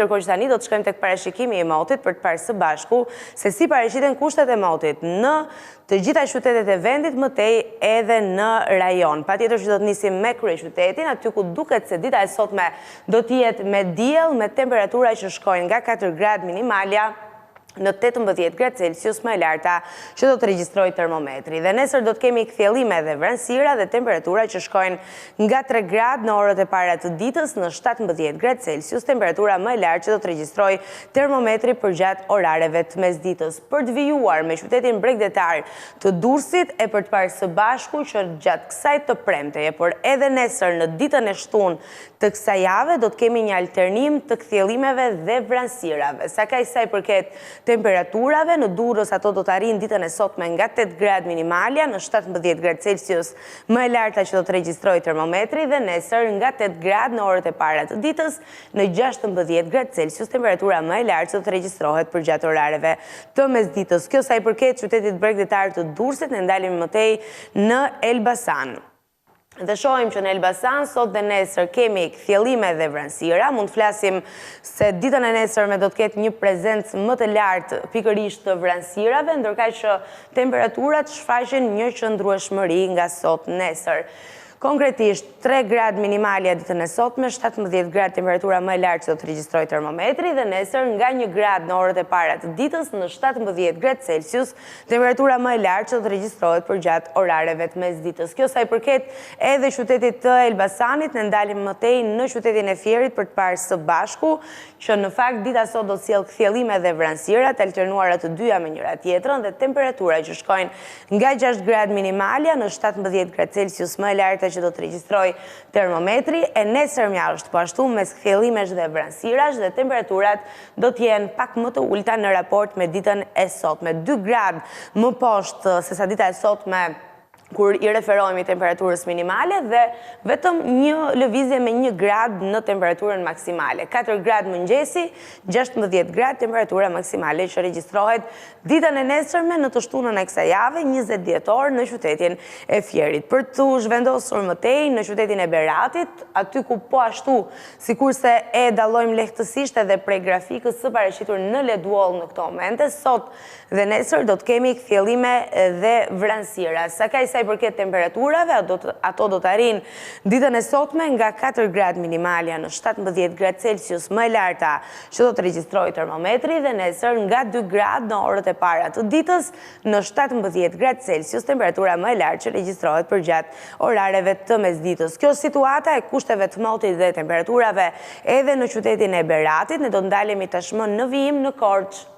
Ndërkohë që tani do të shkojmë tek parashikimi i motit për të parë së bashku se si paraqiten kushtet e motit në të gjitha qytetet e vendit më tej edhe në rajon. Patjetër që do të nisim me kryeqytetin, aty ku duket se dita e sotme do të jetë me diell, me temperatura që shkojnë nga 4 gradë minimalja në 18 gradë Celsius më e larta që do të regjistrojë termometri. Dhe nesër do të kemi kthjellime dhe vranësira dhe temperatura që shkojnë nga 3 gradë në orët e para të ditës në 17 gradë Celsius, temperatura më e lartë që do të regjistrojë termometri përgjatë orareve të mesditës. Për të vijuar me qytetin bregdetar të Durrësit e për të parë së bashku që gjatë kësaj të premteje, por edhe nesër në ditën e shtunë të kësaj jave do të kemi një alternim të kthjellimeve dhe vranësirave. Sakaq sa i përket temperaturave, në Durrës ato do të arrijnë ditën e sotme nga 8 gradë minimalja në 17 gradë Celsius më e larta që do të regjistrojë termometri dhe nesër nga 8 gradë në orët e para të ditës në 16 gradë Celsius temperatura më e lartë që do të regjistrohet përgjatë orareve të mesditës. Kjo sa i përket qytetit bregdetar të Durrësit, ne ndalemi më tej në Elbasan. Dhe shohim që në Elbasan sot dhe nesër kemi kthjellime dhe vranësira. Mund të flasim se ditën e nesërme do të ketë një prezencë më të lartë pikërisht të vranësirave, ndërkaq që temperaturat shfaqin një qëndrueshmëri nga sot nesër. Konkretisht, 3 gradë minimalja ditën e sotme, 17 gradë temperatura më e lartë që do të regjistrojë termometri dhe nesër nga 1 gradë në orët e para të ditës në 17 gradë Celsius Temperatura më e lartë që do të regjistrohet përgjatë orareve të mesditës. Kjo sa i përket edhe qytetit të Elbasanit, ne ndalemi më tej në qytetin e Fierit për të parë së bashku që në fakt dita sot do të sjellë kthjellime dhe vranësira të alternuara të dyja me njëra tjetrën dhe temperatura që shkojnë nga 6 gradë minimalja në 17 gradë Celsius më e larta që do të regjistrojë termometri e nesërmja është po ashtu mes kthjellimesh dhe vranësirash dhe temperaturat do të jenë pak më të ulëta në raport me ditën e sotme. 2 gradë më poshtë sesa dita e sotme kur i referohemi temperaturës minimale dhe vetëm një lëvizje me 1 gradë në temperaturën maksimale. 4 gradë mëngjesi, 16 gradë temperatura maksimale që regjistrohet ditën e nesërme në të shtunën e kësaj jave, 20 dhjetor në qytetin e Fierit. Për t'u zhvendosur më tej në qytetin e Beratit, aty ku po ashtu Sikurse e dallojmë lehtësisht edhe prej grafikës së paraqitur në LED Wall në këto momente, sot dhe nesër do të kemi kthjellime dhe vranësira. Sakaq sa i përket temperaturave, ato do të arrijnë ditën e sotme nga 4 gradë minimalja në 17 gradë Celsius më e larta që do të regjistrojë termometri dhe nesër nga 2 gradë në orët e para të ditës në 17 gradë Celsius, temperatura më e lartë që regjistrohet përgjatë orareve të mesditës. Kjo situata e kushteve të motit dhe temperaturave edhe në qytetin e Beratit, ne do të ndalemi tashmë në vijim në Korçë.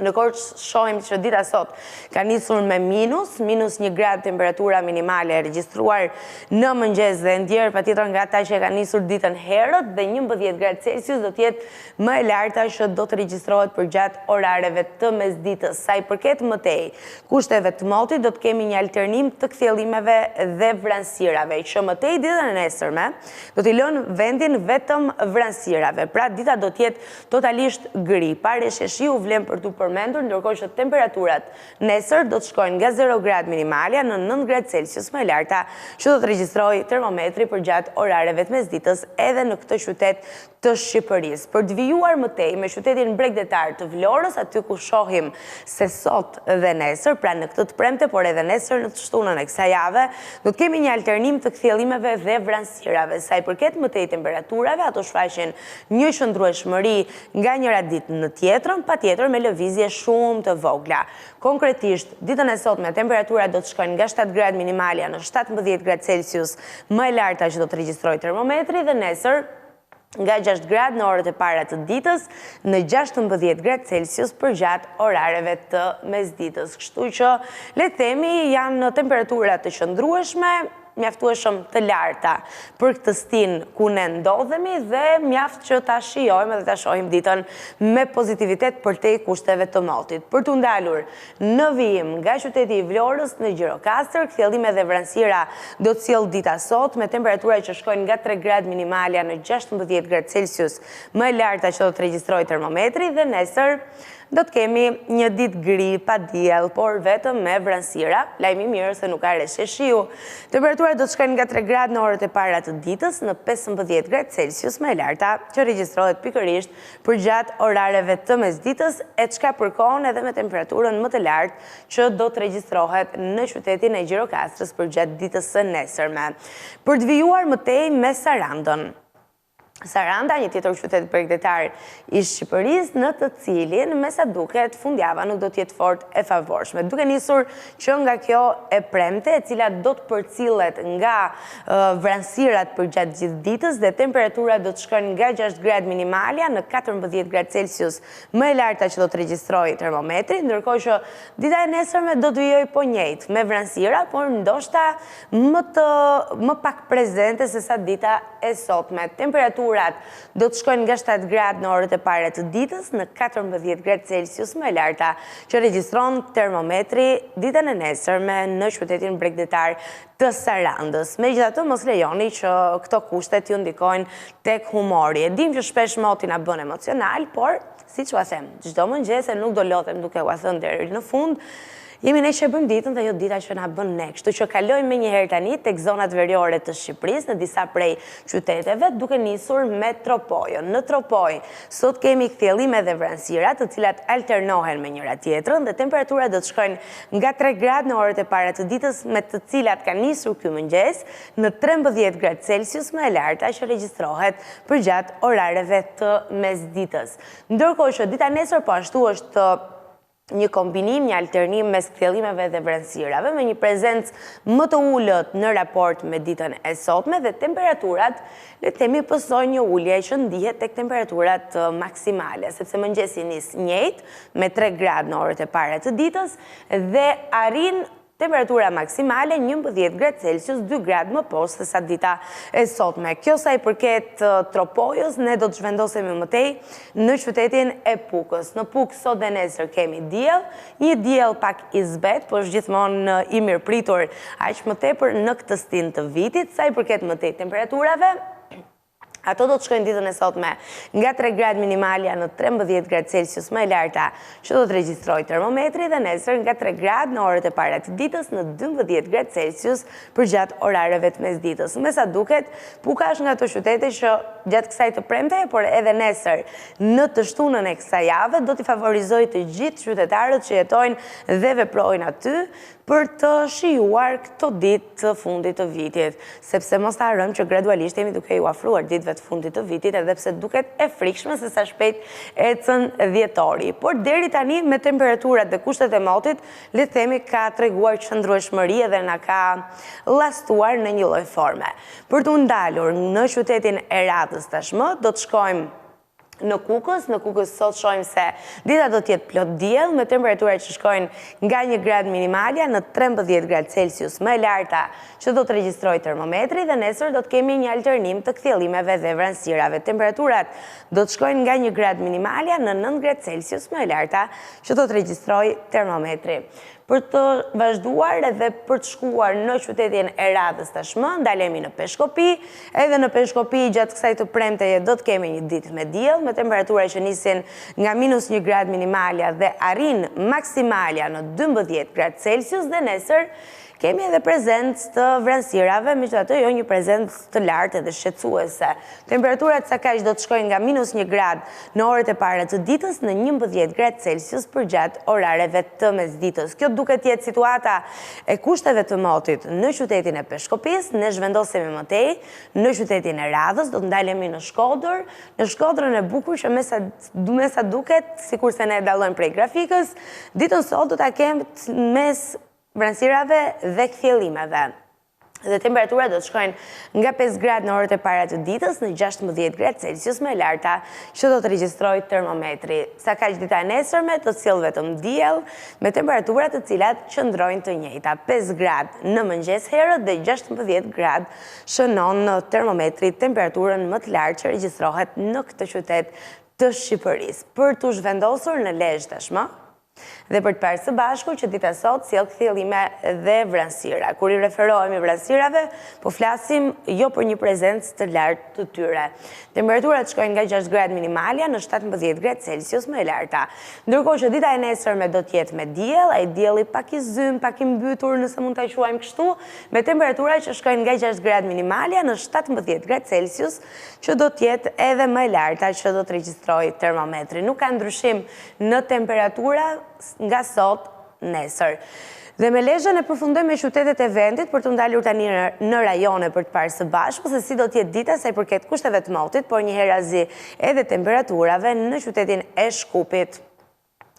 Në Korçë shohim që dita sot ka nisur me minus, minus 1 gradë temperatura minimale e regjistruar në mëngjes dhe ndjerë patjetër nga ata që e kanë nisur ditën herët dhe 11 gradë Celsius do të jetë më e larta që do të regjistrohet përgjatë orareve të mesditës. Sa i përket më tej kushteve të motit, do të kemi një alternim të kthjellimeve dhe vranësirave, që më tej ditën e nesërme do t'i lënë vendin vetëm vranësirave. Pra dita do të jetë totalisht gri, pa reshje shiu vlen për t'u përmendur, ndërkohë që temperaturat nesër do të shkojnë nga 0 gradë minimalja në 9 gradë Celsius më e larta që do të regjistrojë termometri përgjatë orareve të mesditës edhe në këtë qytet të Shqipërisë. Për të vijuar më tej me qytetin bregdetar të Vlorës, aty ku shohim se sot dhe nesër, pra në këtë të premte, por edhe nesër në të shtunën e kësaj jave, do të kemi një alternim të kthjellimeve dhe vranësirave. Sa i përket më tej temperaturave, ato shfaqin një qëndrueshmëri nga njëra ditë në tjetrën, patjetër me lëvizje shumë të vogla. Konkretisht, ditën e sotme temperaturat do të shkojnë nga 7 gradë minimalja në 17 gradë Celsius, më e larta që do të regjistrojë termometri dhe nesër nga 6 gradë në orët e para të ditës në 16 gradë Celsius përgjatë orareve të mesditës. Kështu që, le të themi, janë temperatura të qëndrueshme, mjaftueshëm të larta për këtë stinë ku ne ndodhemi dhe mjaft që ta shijojmë dhe ta shohim ditën me pozitivitet përtej kushteve të motit. Për t'u ndalur Në vijim, nga qyteti i Vlorës në Gjirokastër, kthjellime dhe vranësira do të sjellë dita sot, me temperatura që shkojnë nga 3 gradë minimalja në 16 gradë Celsius, më e larta që do të regjistrojë termometri dhe nesër Do të kemi një ditë gri, pa diell, por vetëm me vranësira. Lajmi i mirë është se nuk ka reshje shiu. Temperaturat do të shkojnë nga 3 gradë në orët e para të ditës në 15 gradë Celsius më e larta, që regjistrohet pikërisht përgjatë orareve të mesditës, e çka përkon edhe me temperaturën më të lartë që do të regjistrohet në qytetin e Gjirokastrës përgjatë ditës së nesërme. Për të vijuar më tej me Sarandën. Saranda, një tjetër qytet bregdetar i Shqipërisë, në të cilin, me sa duket, fundjava nuk do të jetë fort e favorshme. Duke nisur që nga kjo e premte, e cila do të përcillet nga vranësirat përgjatë gjithë ditës dhe temperaturat do të shkojnë nga 6 gradë minimalja në 14 gradë Celsius më e larta që do të regjistrojë termometri, ndërkohë që dita e nesërme do të vijojë po njëjtë me vranësira, por ndoshta më të më pak prezente sesa dita e sotme. Temperaturat do të shkojnë nga 7 gradë në orët e para të ditës në 14 gradë Celsius më e larta që regjistron termometri ditën e nesërme në qytetin bregdetar të Sarandës. Megjithatë, mos lejoni që këto kushte t'ju ndikojnë tek humori. E dimë që shpesh moti na bën emocional, por siç ua them, çdo mëngjes e nuk do lodhem duke ua thënë deri në fund, jemi ne që e bëjmë ditën dhe jo dita që na bën ne. Kështu që kalojmë menjëherë tani tek zonat veriore të Shqipërisë, në disa prej qyteteve, duke nisur me Tropojën. Në Tropojë, sot kemi kthjellime dhe vranësira, të cilat alternohen me njëra tjetrën dhe temperaturat do të shkojnë nga 3 gradë në orët e para të ditës me të cilat ka nisur ky mëngjes, në 13 gradë Celsius më e larta që regjistrohet përgjatë orareve të mesditës. Ndërkohë që dita nesër po ashtu është një kombinim, një alternim mes kthjellimeve dhe vranësirave, me një prezencë më të ulët në raport me ditën e sotme dhe temperaturat, le të themi, pësojnë një ulje që ndihet tek temperaturat maksimale, sepse mëngjesi nis njëjtë me 3 gradë në orët e para të ditës dhe arrin Temperatura maksimale 11 gradë Celsius, 2 gradë më poshtë se sa dita e sotme. Kjo sa i përket Tropojës, ne do të zhvendosemi më tej në qytetin e Pukës. Në Pukë sot dhe nesër kemi diell, një diell pak i zbehtë, por është gjithmonë i mirëpritur, aq më tepër në këtë stinë të vitit. Sa i përket më tej temperaturave, Ato do të shkojnë ditën e sotme nga 3 gradë minimalja në 13 gradë Celsius më e larta që do të regjistrojë termometri dhe nesër nga 3 gradë në orët e para të ditës në 12 gradë Celsius përgjatë orareve të mesditës. Me sa duket, Puka është nga ato qytete që gjatë kësaj të premteje, por edhe nesër në të shtunën e kësaj jave do t'i favorizojë të gjithë qytetarët që jetojnë dhe veprojnë aty për të shijuar këto ditë të fundit të vitit, sepse mos ta harrojmë që gradualisht jemi duke iu afruar ditëve të fundit të vitit, edhe pse duket e frikshme se sa shpejt ecën dhjetori. Por deri tani me temperaturat dhe kushtet e motit, le të themi ka treguar qëndrueshmëri edhe na ka llastuar në një lloj forme. Për t'u ndalur në qytetin e radhës tashmë, do të shkojmë në Kukës, në Kukës sot shohim se dita do të jetë plot diell me temperatura që shkojnë nga 1 gradë minimalja në 13 gradë Celsius më e larta që do të regjistrojë termometri dhe nesër do të kemi një alternim të kthjellimeve dhe vranësirave. Temperaturat do të shkojnë nga 1 gradë minimalja në 9 gradë Celsius më e larta që do të regjistrojë termometri. Për të vazhduar edhe për të shkuar në qytetin e radhës tashmë, ndalemi në Peshkopi. Edhe në Peshkopi gjatë kësaj të premteje do të kemi një ditë me diell, me temperatura që nisin nga minus 1 gradë minimalja dhe arrin maksimalja në 12 gradë Celsius dhe nesër kemi edhe prezencë të vranësirave, megjithatë jo një prezencë të lartë edhe shqetësuese. Temperaturat sakaq do të shkojnë nga minus 1 gradë në orët e para të ditës në 11 gradë Celsius përgjatë orareve të mesditës. Kjo duket të jetë situata e kushteve të motit në qytetin e Peshkopisë, ne zhvendosemi më tej në qytetin e radhës, do të ndalemi në Shkodër, në Shkodrën e bukur që me sa, me sa duket, sikurse ne e dallojmë prej grafikës, ditën sot do ta kemë mes vranësirave dhe kthjellimeve. Dhe temperaturat do të shkojnë nga 5 gradë në orët e para të ditës në 16 gradë Celsius më e larta që do të regjistrojë termometri. Sakaq dita e nesërme do të sjellë vetëm diell me temperatura të cilat qëndrojnë të njëjta. 5 gradë në mëngjes herët dhe 16 gradë shënon termometri temperaturën më të lartë që regjistrohet në këtë qytet të Shqipërisë. Për t'u zhvendosur në Lezhë tashmë. Dhe për të parë së bashku që dita sot sjell kthjellime dhe vranësira. Kur i referohemi vranësirave, po flasim jo për një prezencë të lartë të tyre. Temperaturat shkojnë nga 6 gradë minimalja në 17 gradë Celsius më e larta. Ndërkohë që dita e nesërme do të jetë me diell, ai dielli pak i zymtë, pak i mbytur, nëse mund ta quajmë kështu, me temperatura që shkojnë nga 6 gradë minimalja në 17 gradë Celsius, që do të jetë edhe më e larta që do të regjistrojë termometri. Nuk ka ndryshim në temperatura nga sot nesër. Dhe me Lezhën e përfundojmë me qytetet e vendit për t'u ndalur tani në rajone për të parë së bashku se si do të jetë dita sa i përket kushteve të motit, por njëherazi edhe temperaturave në qytetin e Shkupit.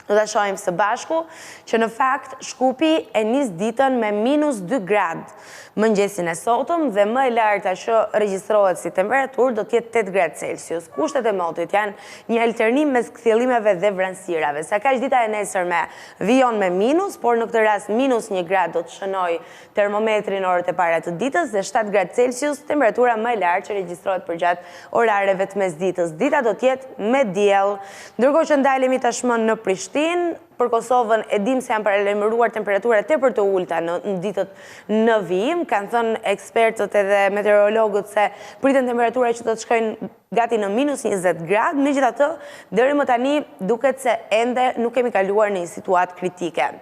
Do ta shohim së bashku që në fakt Shkupi e nis ditën me minus 2 gradë mëngjesin e sotëm dhe më e larta që regjistrohet si temperaturë do të jetë 8 gradë Celsius. Kushtet e motit janë një alternim mes kthjellimeve dhe vranësirave. Sakaq dita e nesërme vijon me minus, por në këtë rast minus 1 gradë do të shënojë termometri në orët e para të ditës dhe 7 gradë Celsius temperatura më e lartë që regjistrohet përgjatë orareve të mesditës. Dita do të jetë me diell. Ndërkohë që ndalemi tashmë në Prishtinë, për Kosovën e dimë se janë paralajmëruar temperatura tepër të ulëta në ditët në vijim. Kanë thënë ekspertët edhe meteorologët se priten temperatura që do të shkojnë gati në minus 20 gradë, megjithatë, deri më tani duket se ende nuk kemi kaluar në një situatë kritike.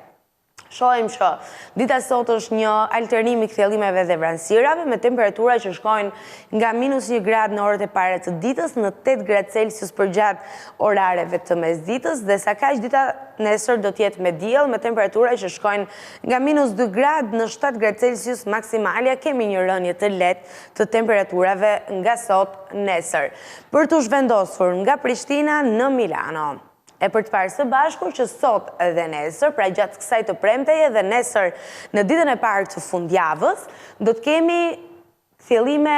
Shohim që dita sot është një alternim i kthjellimeve dhe vranësirave me temperatura që shkojnë nga minus 1 gradë në orët e para të ditës në 8 gradë Celsius përgjatë orareve të mesditës dhe sakaq dita nesër do të jetë me diell me temperatura që shkojnë nga minus 2 gradë në 7 gradë Celsius maksimalja kemi një rënie të lehtë të temperaturave nga sot nesër. Për t'u zhvendosur nga Prishtina në Milano. E për të parë së bashku që sot dhe nesër, pra gjatë kësaj të premteje dhe nesër në ditën e parë të fundjavës, do të kemi kthjellime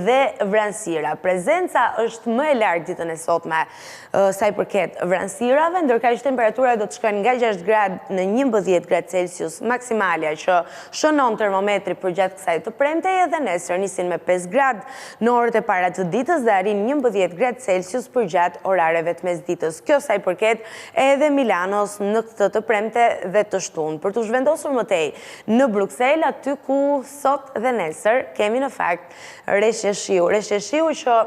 dhe vranësira. Prezenca është më e lartë ditën e sotme sa i përket vranësirave, ndërkaq temperatura do të shkojnë nga 6 gradë në 11 gradë Celsius maksimalja që shënon termometri përgjatë kësaj të premteje dhe nesër nisin me 5 gradë në orët e para të ditës dhe arrin 11 gradë Celsius përgjatë orareve të mesditës. Kjo sa i përket edhe Milanos në këtë të premte dhe të shtunë. Për t'u zhvendosur më tej në Bruksel, aty ku sot dhe nesër kemi në fakt reshje shiu. Reshje shiu që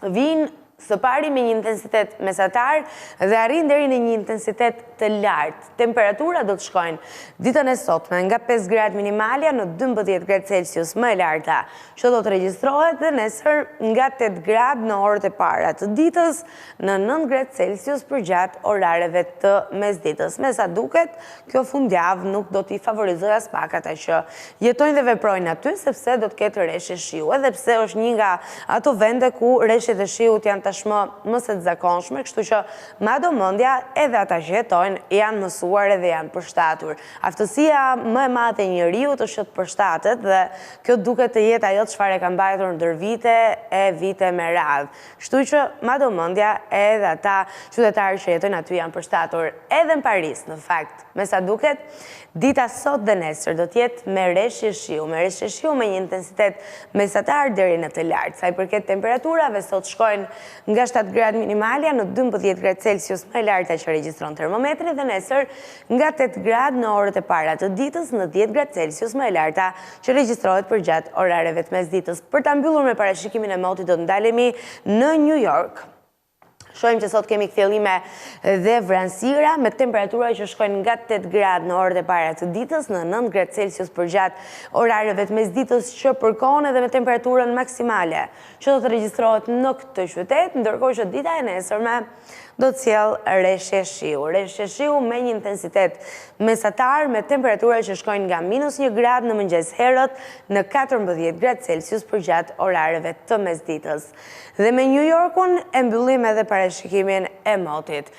vijnë së pari me një intensitet mesatar dhe arrijnë deri në një intensitet të lartë. Temperatura do të shkojnë ditën e sotme nga 5 gradë minimalja në 12 gradë Celsius më e larta, që do të regjistrohet dhe nesër nga 8 gradë në orët e para të ditës në 9 gradë Celsius përgjatë orareve të mesditës. Me sa duket, Kjo fundjavë nuk do t'i favorizojë aspak ata që jetojnë dhe veprojnë aty, sepse do të ketë reshje shiu, edhe pse është një nga ato vende ku reshjet e shiut janë tashmë më se të zakonshme, kështu që ma do mendja edhe ata që jetojnë janë mësuar edhe janë përshtatur. Aftësia më e madhe e njeriut është që të përshtatet dhe kjo duket të jetë ajo çfarë e ka mbajtur ndër vite e vite me radhë. Kështu që, ma do mendja, edhe ata qytetarë që jetojnë aty janë përshtatur edhe në Paris, në fakt, me sa duket, dita sot dhe nesër do të jetë me reshje shiu, me reshje shiu me një intensitet mesatar deri në të lartë. Sa i përket temperaturave, sot shkojnë nga 7 gradë minimalja në 12 gradë Celsius më e larta që regjistron termometri dhe nesër nga 8 gradë në orët e para të ditës në 10 gradë Celsius më e larta që regjistrohet përgjatë orareve të mesditës. Për ta mbyllur me parashikimin e motit do të ndalemi në New York. Shohim që sot kemi kthjellime dhe vranësira me temperatura që shkojnë nga 8 gradë në orët e para të ditës në 9 gradë Celsius përgjatë orareve të mesditës që përkon edhe me temperaturën maksimale që do të regjistrohet në këtë qytet, ndërkohë që dita e nesërme do të sjellë reshje shiu. Reshje shiu me një intensitet mesatar me temperatura që shkojnë nga minus 1 gradë në mëngjes herët në 14 gradë Celsius përgjatë orareve të mesditës. Dhe me New Yorkun e mbyllim edhe parashikimin e motit.